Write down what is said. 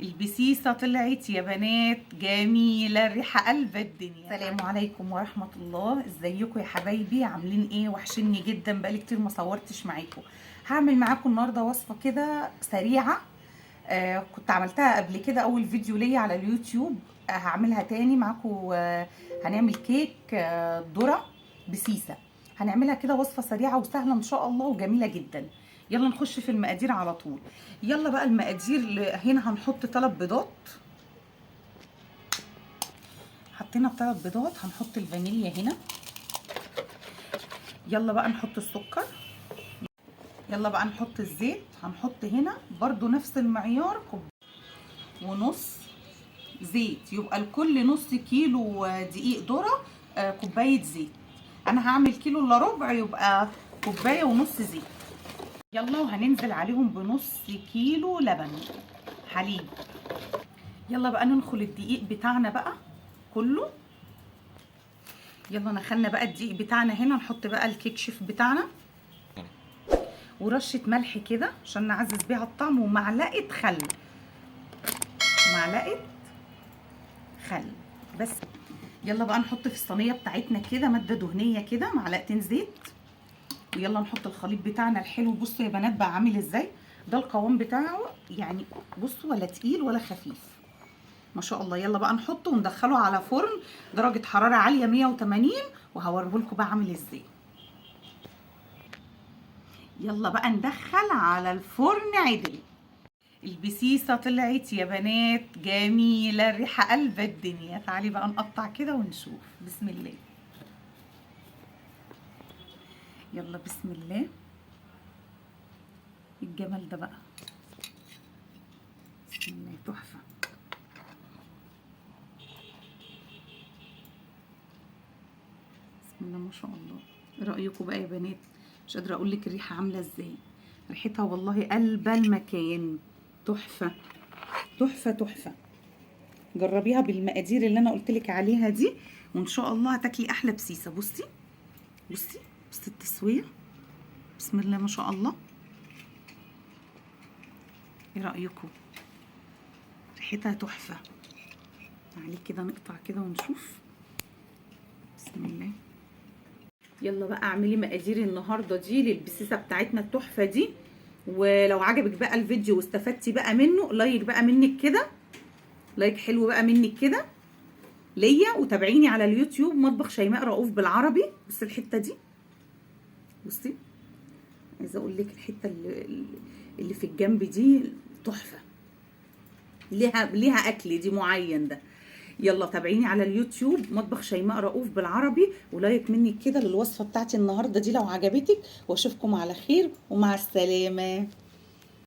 البسيسة طلعت يا بنات جميلة، الريحة قلب الدنيا. السلام عليكم ورحمة الله، ازيكم يا حبايبي؟ عاملين ايه؟ وحشني جدا، بقالي كتير ما صورتش معاكم. هعمل معاكم النهارده وصفة كده سريعة، كنت عملتها قبل كده اول فيديو ليا على اليوتيوب، هعملها تاني معاكم. هنعمل كيك ذرة بسيسة، هنعملها كده وصفة سريعة وسهلة ان شاء الله وجميلة جدا. يلا نخش في المقادير على طول. يلا بقى المقادير. هنا هنحط 3 بيضات، حطينا 3 بيضات، هنحط الفانيليا هنا. يلا بقى نحط السكر، يلا بقى نحط الزيت. هنحط هنا برضو نفس المعيار، كوب ونص زيت، يبقى لكل نص كيلو دقيق ذرة كوباية زيت. انا هعمل كيلو الا ربع، يبقى كوباية ونص زيت. يلا وهننزل عليهم بنص كيلو لبن حليب. يلا بقى ننخل الدقيق بتاعنا بقى كله. يلا نخلنا بقى الدقيق بتاعنا هنا، نحط بقى الكيك شيف بتاعنا ورشة ملح كده عشان نعزز بيها الطعم، ومعلقة خل، معلقة خل بس. يلا بقى نحط في الصينية بتاعتنا كده مادة دهنية كده، معلقتين زيت، ويلا نحط الخليط بتاعنا الحلو. بصوا يا بنات بقى عامل ازاي، ده القوام بتاعه، يعني بصوا ولا تقيل ولا خفيف ما شاء الله. يلا بقى نحطه وندخله على فرن درجة حرارة عالية 180، وهوريه لكم بقى عامل ازاي. يلا بقى ندخل على الفرن عدل. البسيسة طلعت يا بنات جميلة، الريحة قلب الدنيا. تعالي بقى نقطع كده ونشوف. بسم الله، يلا بسم الله. الجمال ده بقى، بسم الله، تحفة. بسم الله ما شاء الله. ايه رأيكم بقى يا بنات؟ مش قادرة اقول لك الريحة عاملة ازاي، ريحتها والله قلب المكان، تحفة تحفة تحفة. جربيها بالمقادير اللي انا قلت لك عليها دي، وان شاء الله هتاكلي احلى بسيسة. بصي بصي بصي التسوية، بسم الله ما شاء الله. ايه رأيكم؟ ريحتها تحفة. تعالي كده نقطع كده ونشوف. بسم الله. يلا بقى اعملي مقادير النهارده دي للبسيسة بتاعتنا التحفة دي. ولو عجبك بقى الفيديو واستفدتي بقى منه، like بقى منك كده، like حلو بقى منك كده ليا، وتابعيني على اليوتيوب مطبخ شيماء رؤوف بالعربي. بصي الحتة دي، بصي عايزه اقول لك الحتة اللي في الجنب دي تحفة، ليها اكل دي معين ده. يلا تابعيني على اليوتيوب مطبخ شيماء رؤوف بالعربي، و like منك كده للوصفه بتاعتي النهارده دي لو عجبتك، واشوفكم على خير ومع السلامة.